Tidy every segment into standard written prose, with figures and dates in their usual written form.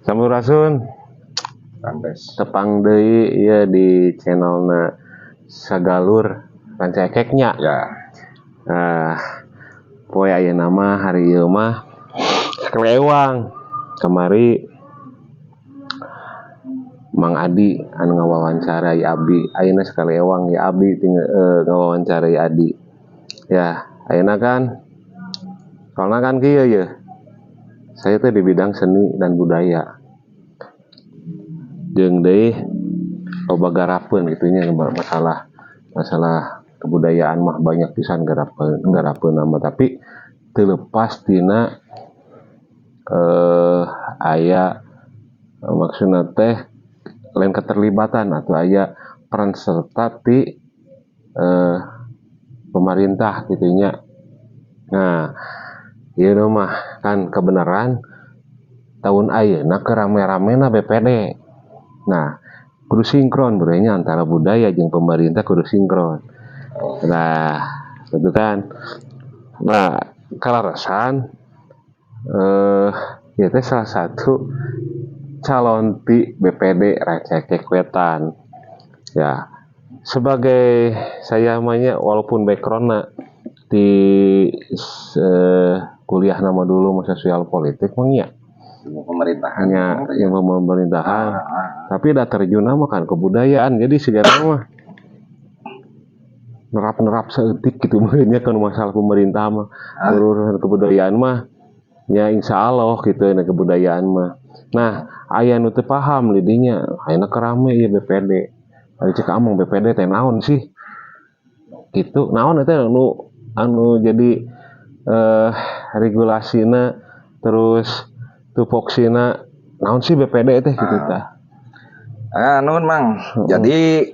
Sampurasun. Rampes. Tepang deui ieu di channelna Sagalur Rancaekek nya. Ya. Nah, poe ayeuna mah, hari ieu mah kelewang. Kamari Mang Adi anu ngawawancarai abdi, ayeuna sakali ewang ya abdi ngawawancarai Adi. Ya, ayeuna kan soalna kan kieu ye. Saya teh di bidang seni dan budaya. Jeung deui loba garapeun gitu nya, masalah masalah kebudayaan mah banyak pisan garapeun garapeun mah, tapi teu lepas tina aya maksudna teh lain keterlibatan atau aya peran serta ti pemerintah gitu nya. Nah, ieu mah kan kebenaran tahun ayeuna keur rame-ramena BPD. Nah, kudu sinkron bro nya, antara budaya jeung pemerintah kudu sinkron. Nah, itu kan. Nah, kaleresan ieu teh salah satu calon ti BPD Rancaekek Wetan. Ya, sebagai saya mah nya, walaupun backgroundna di kuliah nama dulu mah sosial politik mah nya. Ilmu pemerintahan. Nya, ilmu pemerintahan. Tapi da terjun mah kan kebudayaan, jadi sigana mah nerap-nerap saeutik gitu meureun nya kana masalah pemerintah mah. Urusan kebudayaan mah ya insya Allah gitu na kebudayaan mah. Nah, aya nu teu paham di dinya, ayeuna keur rame ieu BPD. Ari cek Amang, BPD teh naon sih? Gitu, naon eta anu anu jadi regulasina, terus tupoksina naon sih BPD teh gitu tah? Ah, nuhun, Mang. Jadi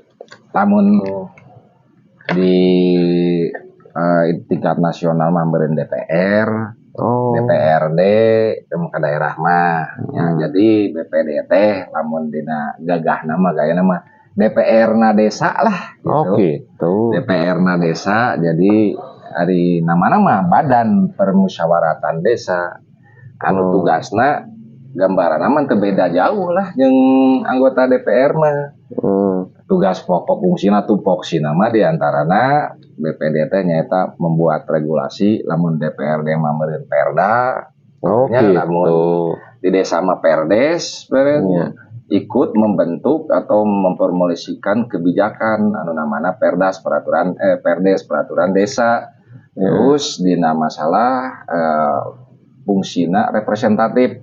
lamun di tingkat nasional mah meureun DPR, DPRD, ke daerah mah. Ya, jadi BPD teh lamun dina gagahna mah, gayana mah DPR na desa lah gitu. DPR na desa, jadi ari nama-nama Badan Permusyawaratan Desa anu tugasna gambaran mah teu beda jauh lah jeung anggota DPR mah. Tugas pokok fungsina, tupoksina mah diantarana BPD teh nyaeta membuat regulasi, lamun DPRD mah meureun Perda. Nya, lamun di desa mah Perdes meureun. Ikut membentuk atau memformulasikan kebijakan anu namana Perdas, peraturan, Perdes, peraturan desa. Terus dina masalah fungsina representatif.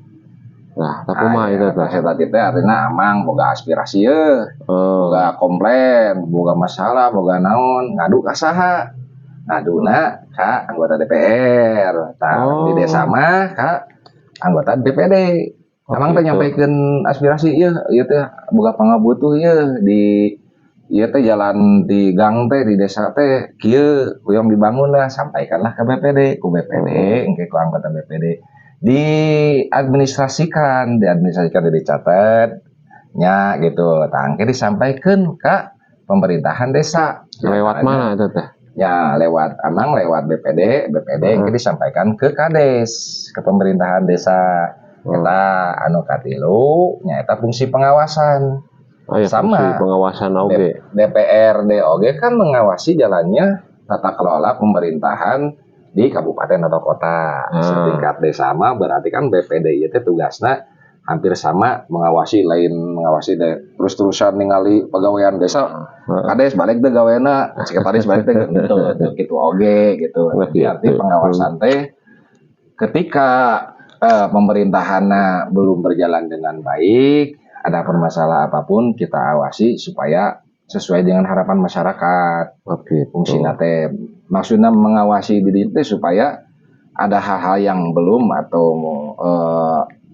Nah, tapi mah itu tah. Representatif teh artinya amang boga aspirasi ye, boga komplain, boga masalah, boga naon, ngadu ka saha? Ngaduna ka anggota DPR. Tah, di desa mah ka anggota BPD. Amang teh nyampaikeun aspirasi ieu, ieu teh boga pangabutuh ieu di ieu teh, jalan di gang teh di desa teh kieu, hoyong dibangun lah, sampaikanlah ke BPD, ku BPD engke ku anggota BPD diadministrasikan, diadministrasikan, dicatat nya gitu. Tah, engke disampaikan ke pemerintahan desa. Lewat mana itu teh? Ya, lewat amang, lewat BPD, BPD engke disampaikan ke kades, ke pemerintahan desa. Eta anu katilu nyaeta fungsi pengawasan. Oh ya, Sama. fungsi pengawasan oge. DPRD oge kan mengawasi jalannya tata kelola pemerintahan di kabupaten atau kota. Setingkat desa mah berarti kan BPD itu tugasnya hampir sama mengawasi, lain mengawasi deh terus-terusan ningali pegawaian desa, kades balik teh gawena, sekretaris balik teh gitu gitu oge gitu. Nah, Jadi arti gitu. Pengawasan teh ketika pemerintahannya belum berjalan dengan baik, ada permasalahan apapun kita awasi supaya sesuai dengan harapan masyarakat. Fungsi teh maksudnya mengawasi diri teh supaya ada hal-hal yang belum atau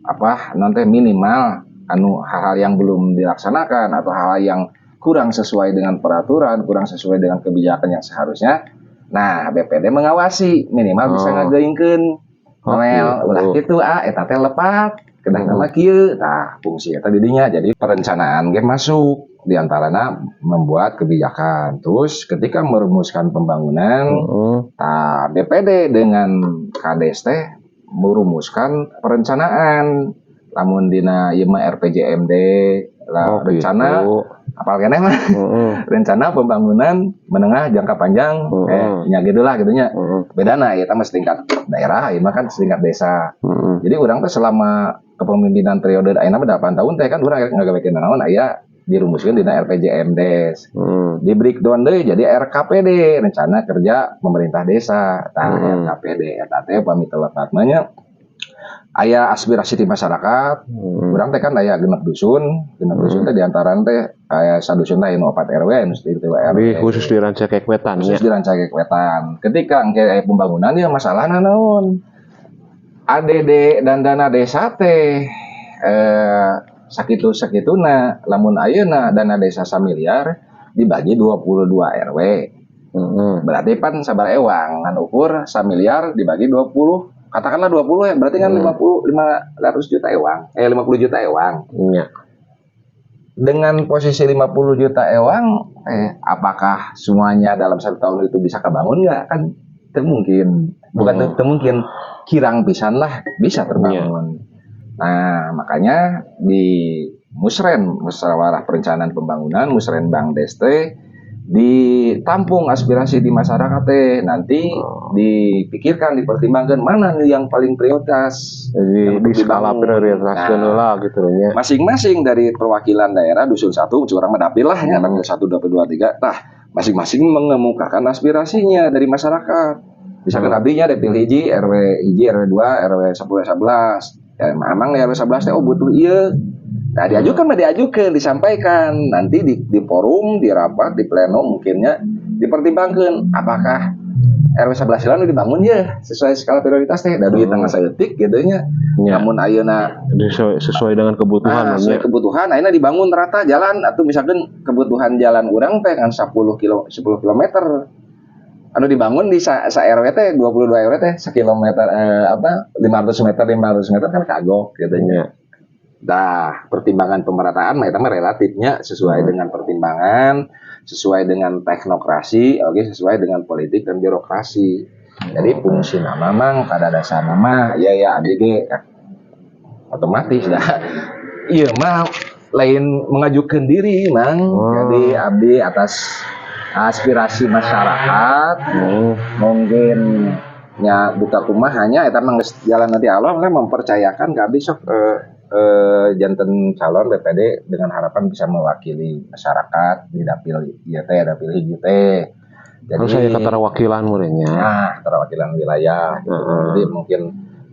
apa nanti minimal anu hal-hal yang belum dilaksanakan atau hal yang kurang sesuai dengan peraturan, kurang sesuai dengan kebijakan yang seharusnya. Nah, BPD mengawasi minimal bisa ngageuingkeun. Noel, ulah kitu ah, eta teh lepat, kedah nama kieu. Tah, fungsi eta didinya. Jadi perencanaan ge masuk diantaranya membuat kebijakan. Terus ketika merumuskan pembangunan, tah BPD dengan Kades teh merumuskan perencanaan. Lamun dina ieu mah RPJMD lah, Oh, rencana gitu. Apal keneh mah, rencana pembangunan menengah jangka panjang, nya gitulah gitunya. Bedana ya mah setingkat daerah, ieu mah kan setingkat desa. Jadi urang teh selama kepemimpinan periode ayeuna mah 8 tahun teh kan urang ngagawekeun naon aya dirumuskeun dina RPJMDes. Di breakdown deui jadi RKPD, rencana kerja pemerintah desa. Tah, RKPD eta teh upami teu lepat mah nya aya aspirasi di masyarakat. Urang teh kan aya 6 dusun, 6 dusun teh diantarana teh aya sadusun teh aya nu 4 RW, anu 3 RW. Di khusus di Rancaekek Wetan Khusus nya. Di Rancaekek Wetan. Ketika engke aya pembangunan ya masalahna naon? ADD dan dana desa teh sakitu sakituna. Lamun ayeuna dana desa samiliar dibagi 22 RW. Berarti pan sabar ewang ngan ukur samiliar dibagi 20, katakanlah 20 ya, berarti kan 50 500 juta ewang, 50 juta ewang. Dengan posisi 50 juta ewang, apakah semuanya dalam satu tahun itu bisa kebangun nggak? Kan teu mungkin. Bukan teu mungkin, kirang pisan lah bisa terbangun. Nah, makanya di Musren, Musyawarah Perencanaan Pembangunan, Musrenbangdes teh ditampung aspirasi di masyarakat teh, nanti dipikirkan, dipertimbangkan mana nih yang paling prioritas Jadi yang di untuk skala dibangun. prioritaskeun Nah, heula gitu nya. Masing-masing dari perwakilan daerah dusun satu, curang mah dapil lah ya, dapil satu, dapil dua, tiga. Tah, masing-masing mengemukakan aspirasinya dari masyarakat. Misalkan abdinya dapil hiji, RW hiji, RW 2, RW 10, 11. Ya, memang RW 11 teh oh butuh ieu. Nah, diajukan mah diajukan, disampaikan. Nanti di forum, di rapat, di pleno mungkinnya dipertimbangkan apakah RW 11 nu dibangun ya sesuai skala prioritas teh, da duit tangga saeutik gitu nya. Namun ayeuna Sesuai dengan kebutuhan nah, sesuai nya. Kebutuhan ayeuna dibangun rata jalan atau misalkan kebutuhan jalan urang teh kan 10 kilo, 10 kilometer anu dibangun di sa RW teh 22 RW teh sekilometer, apa 500 meter, 500 meter kan kagok gitu nya. Dah, pertimbangan pemerataan mah eta mah relatifnya sesuai dengan pertimbangan, sesuai dengan teknokrasi, oke, sesuai dengan politik dan birokrasi. Jadi fungsi nama mang pada dasar nama ya ya abdi ge otomatis dah. Iya mah lain mengajukan diri mang. Jadi abdi atas aspirasi masyarakat mungkin nya buka kumaha nya eta mah geus jalan nanti Allah lah mempercayakan ke abdi sok janten calon BPD dengan harapan bisa mewakili masyarakat di dapil ieu teh, dapil hiji teh. Jadi Terus saya keterwakilan meureun nya. Nah, keterwakilan wilayah gitu. Jadi mungkin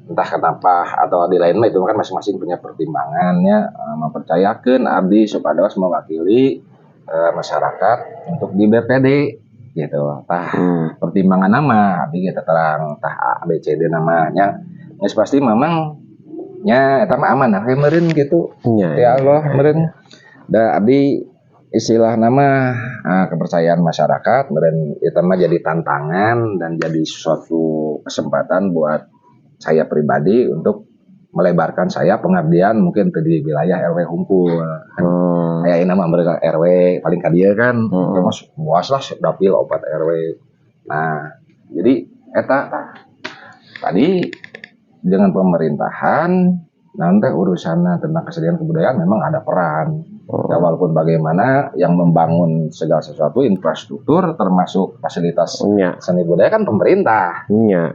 entah kenapa atau di lain mah itu kan masing-masing punya pertimbangannya, mempercayakan abdi supados mewakili masyarakat untuk di BPD gitu. Tah, pertimbangan nama abdi kita terang tah A B C D namanya. Geus pasti memang nya eta mah amanah we meureun gitu. Ya Allah meureun. Da abdi istilah nama kepercayaan masyarakat meureun eta mah jadi tantangan dan jadi suatu kesempatan buat saya pribadi untuk melebarkan saya pengabdian mungkin ke di wilayah RW hungkul. Kayak ini mah mereka RW paling ka dieu kan. Mas puas lah dapil opat RW. Nah, jadi eta tah. Tadi dengan pemerintahan nanti urusannya tentang kesenian kebudayaan memang ada peran. Ya, walaupun bagaimana yang membangun segala sesuatu infrastruktur termasuk fasilitas seni budaya kan pemerintah.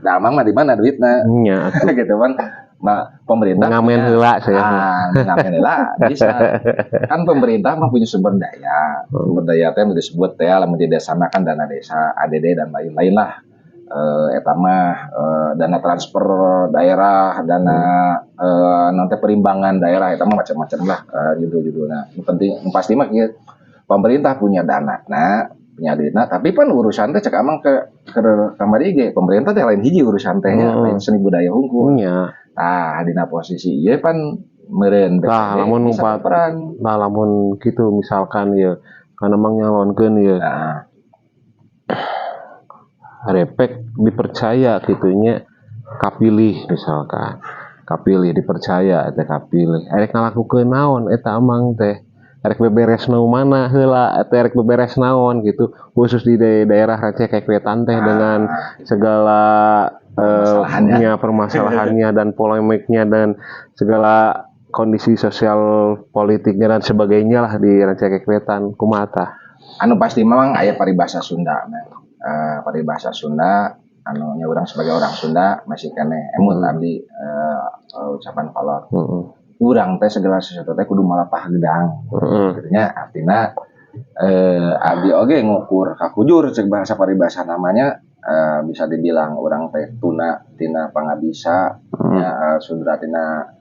Nah, emang mah di mana duitnya? Nya atuh. Gitu kan. Nah, pemerintah Ngamen punya heula saya mah. Ah, ngamen heula bisa. Kan pemerintah mah punya sumber daya. Sumber daya teh yang disebut teh lamun di desa mah kan dana desa, ADD dan lain-lain lah. Eta mah dana transfer daerah, dana nanti perimbangan daerah, eta mah macam-macam lah judul-judulnya. Yang penting yang pasti mah kieu, pemerintah punya dana, nah punya duitna, tapi pan urusan teh cek amang ke kamari ge pemerintah teh lain hiji urusan teh nya, lain seni budaya hungkul. Tah, dina posisi ieu pan meureun Tah, BPD lamun bisa ngupat berperan. Nah, lamun kitu misalkan ya karena emang nyalonkeun ya repek dipercaya gitunya kapilih, misalkan kapilih dipercaya teh kapilih erek ngalakukeun naon eta amang teh, erek beberes nu mana heula eta, erek beberes naon gitu khusus di daerah Rancaekek Wetan teh dengan segala Permasalahannya. Nya, permasalahannya dan polemiknya dan segala Kondisi sosial politiknya dan sebagainya lah di Rancaekek Wetan kumaha tah? Anu pasti memang aya paribasa Sunda, nah. Paribasa Sunda anu nya urang sebagai orang Sunda masih keneh emut abdi ucapan kolot. Urang teh segala sesuatu teh kudu malapah gedang. Gitu nya, artinya abdi oge ngukur kakujur cek bahasa paribasa namanya, bisa dibilang urang teh tuna tina pangabisa nya, sudra tina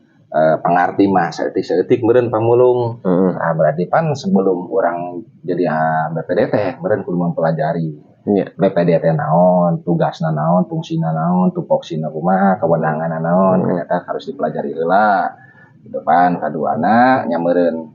pangarti mah saeutik-saeutik meureun pamulung. Nah, berarti pan sebelum urang jadi BPD teh meureun kudu mempelajari BPD teh naon, tugasna naon, fungsina naon, tupoksina kumaha, kewenanganna naon, kan eta harus dipelajari heula. Gitu pan kaduana nya meureun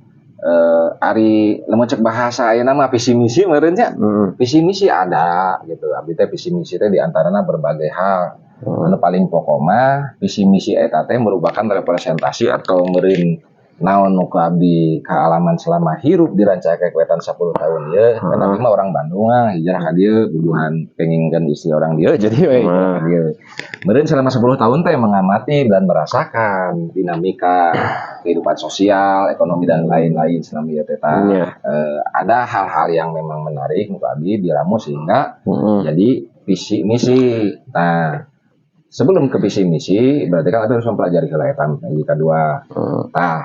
ari lamun cek bahasa ayeuna mah visi misi meureun nya. Visi misi ada gitu. Abdi teh visi misi teh diantarana berbagai hal. Anu paling pokok mah visi misi eta teh merupakan representasi atau meureun naon nu ku abdi kaalaman selama hirup di Rancaekek Wetan 10 tahun ieu. Kan abdi mah orang Bandung ah, hijrah ka dieu bubuhan kengingkeun istri orang dieu jadi we hijrah ka dieu. Meureun selama 10 tahun teh mengamati dan merasakan dinamika kehidupan sosial, ekonomi dan lain-lain selama ieu teh tah. Ada hal-hal yang memang menarik nu ku abdi diramu sehingga jadi visi misi. Nah, sebelum ke visi misi berarti kan abdi harus mempelajari heula eta hiji kadua. Nah,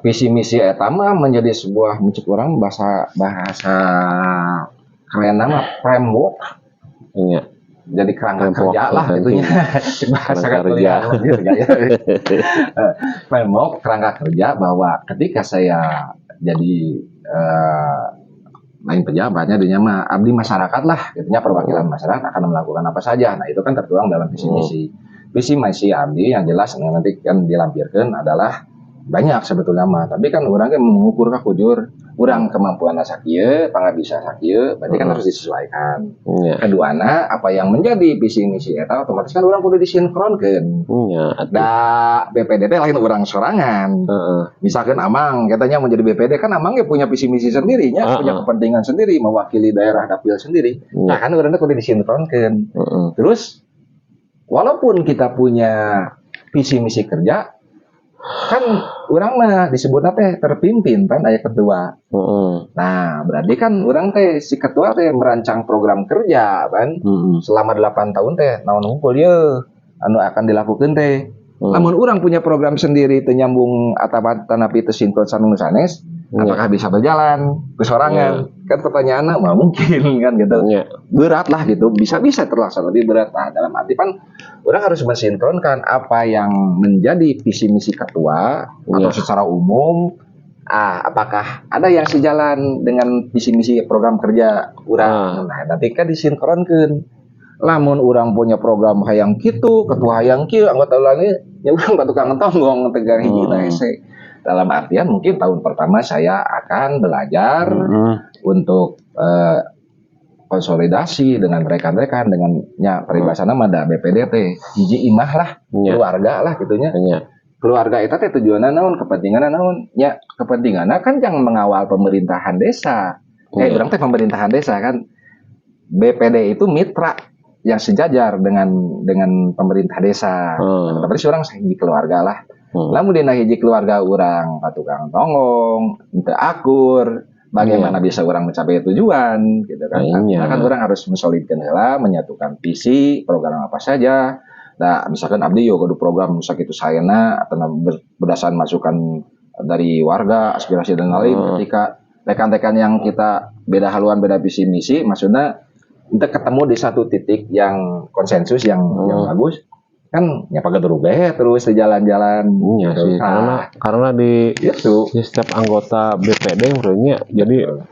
visi misi eta mah menjadi sebuah muncul orang bahasa bahasa keren nama framework. Jadi kerangka Framework, kerja lah gitu nya. Bahasa Kerangka kerja. Kuliah gitu, gaya. Framework kerangka kerja bahwa ketika saya jadi lain pejabatnya dinya mah abdi masyarakat lah gitu nya, perwakilan masyarakat akan melakukan apa saja. Nah, itu kan tertuang dalam visi misi. Visi misi abdi yang jelas yang nanti kan dilampirkan adalah banyak sebetulnya mah, tapi kan urang kan mengukur kakujur urang kemampuan sakieu, pangabisa sakieu, berarti kan harus disesuaikan. Keduana, apa yang menjadi visi misi eta otomatis kan urang kudu disinkronkeun. Da BPD teh lain urang sorangan. Misalkan Amang katanya menjadi BPD kan Amang ya punya visi misi sendiri nya, punya kepentingan sendiri, mewakili daerah dapil sendiri. Nah, kan urang teh kudu disinkronkeun. Terus walaupun kita punya visi misi kerja kan urang mah disebutnya teh terpimpin kan aya ketua. Nah, berarti kan urang teh si ketua teh merancang program kerja kan selama 8 tahun teh naon hungkul ye anu akan dilakukan teh. Lamun urang punya program sendiri teu nyambung atau tanapi teu sinkron sareng nu sanes, apakah bisa berjalan kesorangan? Kan pertanyaannya mah mungkin kan gitu. Berat lah gitu, bisa-bisa terlaksana lebih berat. Nah, dalam arti kan urang harus mensinkronkan apa yang menjadi visi misi ketua atau secara umum, ah, apakah ada yang sejalan dengan visi misi program kerja urang. Nah, nanti kan disinkronkan. Lamun urang punya program hayang kitu, ketua hayang kieu, anggota lagi ya urang tukang tonggong tegang hiji hese. Dalam artian mungkin tahun pertama saya akan belajar untuk konsolidasi dengan rekan-rekan, dengan nya peribahasana mah da BPD teh hiji imah lah, keluarga lah gitunya. Keluarga itu teh tujuanna naon, kepentinganna naon nya, kepentinganna kan yang mengawal pemerintahan desa. Urang teh pemerintahan desa kan BPD itu mitra yang sejajar dengan pemerintah desa. Tapi urang hiji keluarga lah. Lamun dina hiji keluarga urang tukang tonggong, teu akur, bagaimana bisa urang mencapai tujuan gitu kan. Nah, kan urang harus mensolidkan heula, menyatukan visi, program apa saja. Nah, misalkan abdi yo kudu program sakitu saena atau berdasarkan masukan dari warga, aspirasi dan lain. Ketika rekan-rekan yang kita beda haluan, beda visi misi, maksudnya untuk ketemu di satu titik yang konsensus yang bagus kan ya pakai terus terus di jalan-jalan Iya gitu. Sih, karena Nah, karena di gitu. Di setiap anggota BPD menurutnya jadi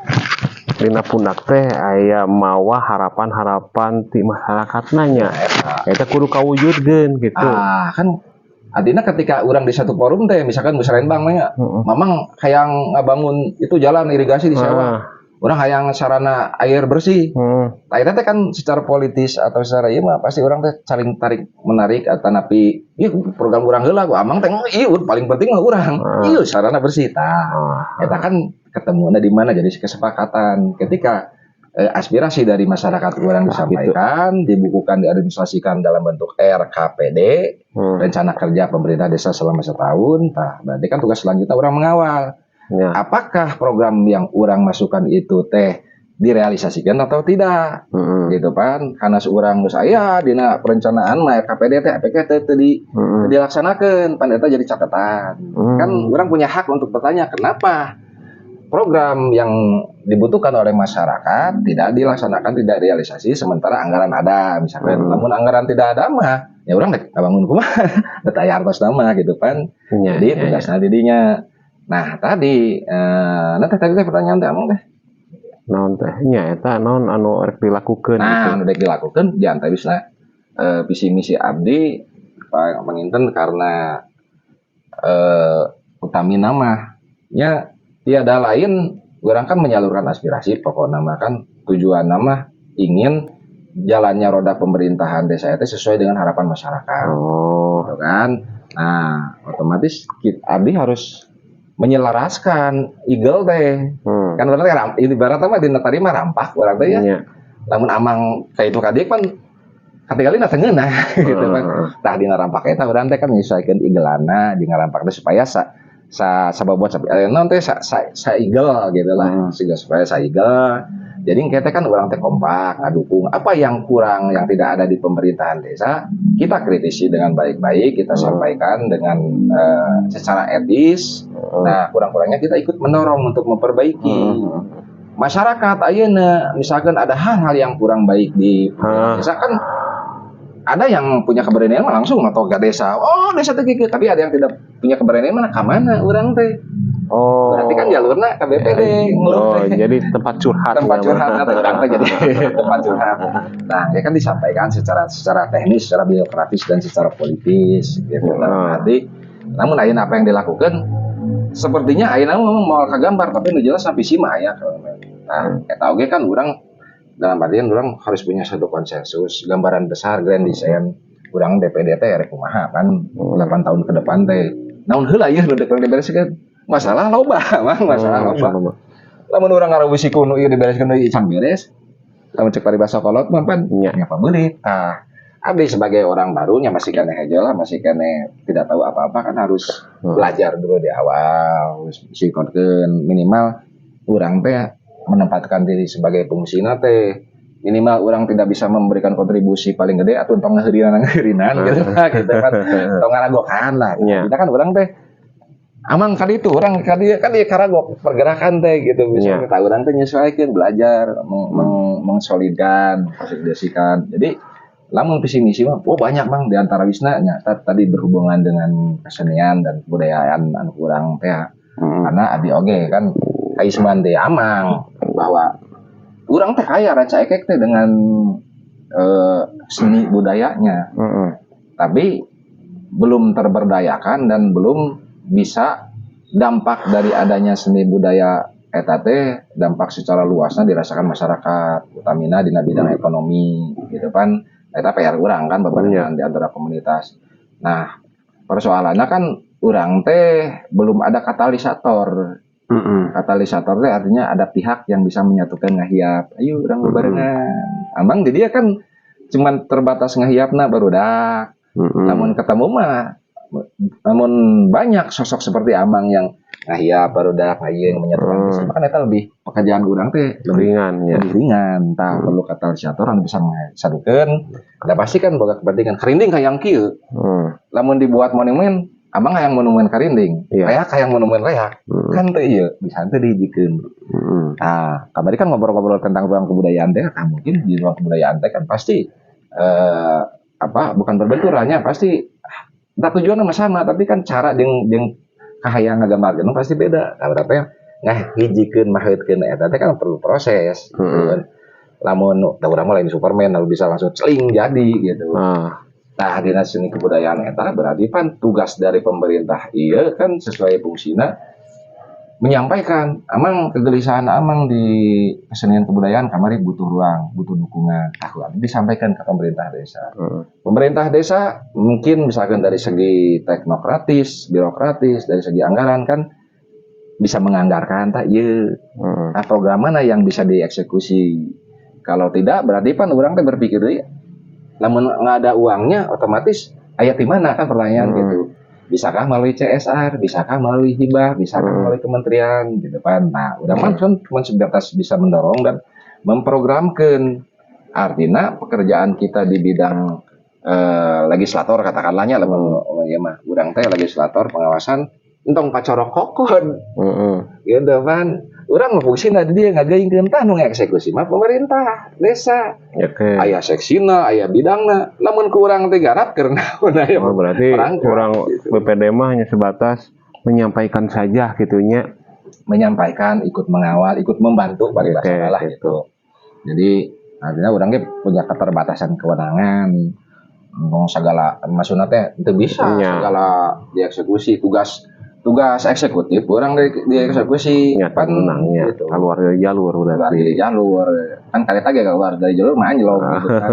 dina pundak teh aya mawa harapan-harapan ti masyarakat nanya. Eta kudu kawujudkeun gitu. Ah, kan artinya ketika urang di satu forum teh misalkan musrenbang mah ya, mamang hayang ngabangun itu jalan irigasi di sawah. Urang hayang sarana air bersih. Nah, itu teh kan secara politis atau secara ieu mah pasti urang teh saling tarik menarik atau napi ieu program urang heula ku amang teh ieu paling penting mah urang. Ieu sarana bersih tah. Eta kan ketemunya di mana jadi kesepakatan ketika Aspirasi dari masyarakat kurang Nah, disampaikan, dibukukan, diadministrasikan dalam bentuk RKPD, rencana kerja pemerintah desa selama setahun. Nah, berarti kan tugas selanjutnya urang mengawal. Apakah program yang urang masukkan itu teh direalisasikan atau tidak? Gitu kan, karena seorang geus aya dina perencanaan mah RKPD teh APK teh teu di dilaksanakan, pan eta jadi catatan. Kan urang punya hak untuk bertanya kenapa program yang dibutuhkan oleh masyarakat tidak dilaksanakan, tidak realisasi, sementara anggaran ada misalkan. Namun anggaran tidak ada mah ya urang rek ngabangun kumaha, teu aya artosna mah gitu kan. Jadi tugasna di dinya. Nah, tadi nah teh tadi teh pertanyaan teh amang teh. Naon teh nya eta, naon anu rek dilakukeun Nah, gitu? Anu dek dilakukan di antawisna visi misi abdi, Pak, panginten karena utamina mah nya tiada lain urang kan menyalurkan aspirasi. Pokokna mah kan tujuanna mah ingin jalannya roda pemerintahan desa itu sesuai dengan harapan masyarakat, gitu kan. Nah, otomatis abdi harus menyelaraskan igel teh. Kan berarti ibaratnya mah dina tadi mah rampak urang teh ya. Lamun amang ka itu ka dieu kan katingalina teu ngeunah gitu kan. Tah, dina rampak eta urang teh kan menyesuaikan igelana jeung rampak teh supaya sa sa sababot sa naon teh sa, sa, sa igel gitu lah, sehingga supaya sa igel. Jadi kita kan urang teh kompak ngadukung apa yang kurang, yang tidak ada di pemerintahan desa kita kritisi dengan baik-baik, kita sampaikan dengan secara etis. Nah, kurang-kurangnya kita ikut mendorong untuk memperbaiki. Masyarakat ayeuna misalkan ada hal-hal yang kurang baik di desa kan ada yang punya keberanian mah langsung atau ke desa, oh desa teh kieu, tapi ada yang tidak punya keberanian mana ka mana urang teh? Berarti kan jalurna ke BPD ngeluh Oh, teh. Jadi tempat curhat. Tempat Ya, curhat Bang. Atau urang teh jadi tempat curhat. Nah, ya kan disampaikan secara secara teknis, secara birokratis, dan secara politis gitu. Nanti namun ayeuna apa yang dilakukan sepertinya ayeuna memang mau kagambar, tapi nu jelas sampai sih mah aya. Nah, eta oge kan urang dalam artian urang harus punya satu konsensus gambaran besar, grand design urang BPD teh rek kumaha kan 8 tahun ke depan teh. Naon heula ieu nu dek dibereskeun? Masalah loba, Mang, masalah loba. Sama. Lamun urang ngarawisi ku nu ieu dibereskeun, nu ieu can beres. Lamun cek paribasa kolot mah pan Nya. nya pabeulit. Tah, abdi sebagai orang barunya masih keneh hejo lah, masih keneh tidak tahu apa-apa kan harus belajar dulu di awal, harus sikonkeun minimal urang teh menempatkan diri sebagai fungsina teh minimal urang tidak bisa memberikan kontribusi paling gede atau tong ngaheurinan ngaheurinan gitu lah gitu kan, tong ngaragokan lah. Kita kan urang teh amang kali itu urang kali kan dia karagok pergerakan teh gitu bisa kita urang teh nyesuaikan, belajar mengsolidkan, konsolidasikan. Jadi lamun visi misi mah oh banyak, Bang, di antawisna nya tadi berhubungan dengan kesenian dan kebudayaan anu kurang teh, karena abdi oge kan kaisman teh amang bahwa urang teh kaya, Rancaekek teh dengan seni budayanya, tapi belum terberdayakan dan belum bisa dampak dari adanya seni budaya eta teh dampak secara luasnya dirasakan masyarakat, utamina dina bidang ekonomi gitu kan. Eta PR urang kan bebarengan di antara komunitas. Nah, persoalannya kan urang teh belum ada katalisator. Katalisator teh artinya ada pihak yang bisa menyatukan, ngahiap, ayo urang bebarengan. Amang di dia kan cuman terbatas ngahiapna barudak. Namun ketemu mah namun banyak sosok seperti Amang yang ngahiap barudak, ngayeung, menyatukan, kan eta lebih pekerjaan urang teh lebih Ringan ya. Lebih ringan. Tah, perlu katalisator anu bisa ngasadukeun da pasti kan boga kepentingan karinding hayang kieu. Lamun dibuat monumen, Amang hayang monumen karinding, reak hayang monumen reak, kan teu ieu bisa teu dihijikeun. Nah, kamari kan ngobrol-ngobrol tentang ruang kebudayaan teh, nah mungkin di ruang kebudayaan teh kan pasti apa bukan berbenturannya, pasti entah tujuannya mah sama, tapi kan cara jeung kahayang ngagambarkeun pasti beda. Nah, berarti ngahijikeun maheutkeun eta teh kan perlu proses gitu kan. Lamun da urang mah lain Superman lalu bisa langsung celing jadi gitu. Nah, dina seni kebudayaan eta berarti pan tugas dari pemerintah iya kan sesuai fungsina menyampaikan amang kegelisahan amang di kesenian kebudayaan kamari butuh ruang, butuh dukungan. Nah, ku disampaikan ke pemerintah desa. Pemerintah desa mungkin misalkan dari segi teknokratis, birokratis, dari segi anggaran kan bisa menganggarkan tak iya. Nah, program mana yang bisa dieksekusi. Kalau tidak, berarti pan urang teh berpikir deui, lamun nggak ada uangnya otomatis aya di mana kan pertanyaan gitu. Bisakah melalui CSR, bisakah melalui hibah, bisakah melalui kementerian gitu kan. Nah, udah kan cuma sebatas bisa mendorong dan memprogramkan. Artinya pekerjaan kita di bidang legislator katakanlahnya, lamun ya mah urang teh legislator pengawasan, entong pacorok kokon gitu kan. Urang mah fungsina di dieu ngageuingkeun, tah nu ngeksekusi mah pemerintah desa. Aya seksina, aya bidangna. Lamun ku urang teh garap keur naon aya Oh, berarti perangkat, kurang gitu. BPD mah hanya sebatas menyampaikan saja gitunya. Menyampaikan, ikut mengawal, ikut membantu paribasa lah gitu. Jadi artinya urang ge punya keterbatasan kewenangan. Ngomong segala maksudnya teh teu bisa segala dieksekusi, tugas tugas eksekutif urang dieksekusi Ya, pan menangnya gitu. Keluar dari jalur Keluar berarti. dari jalur kan, kareta ge keluar dari jalur mah anjlok gitu kan.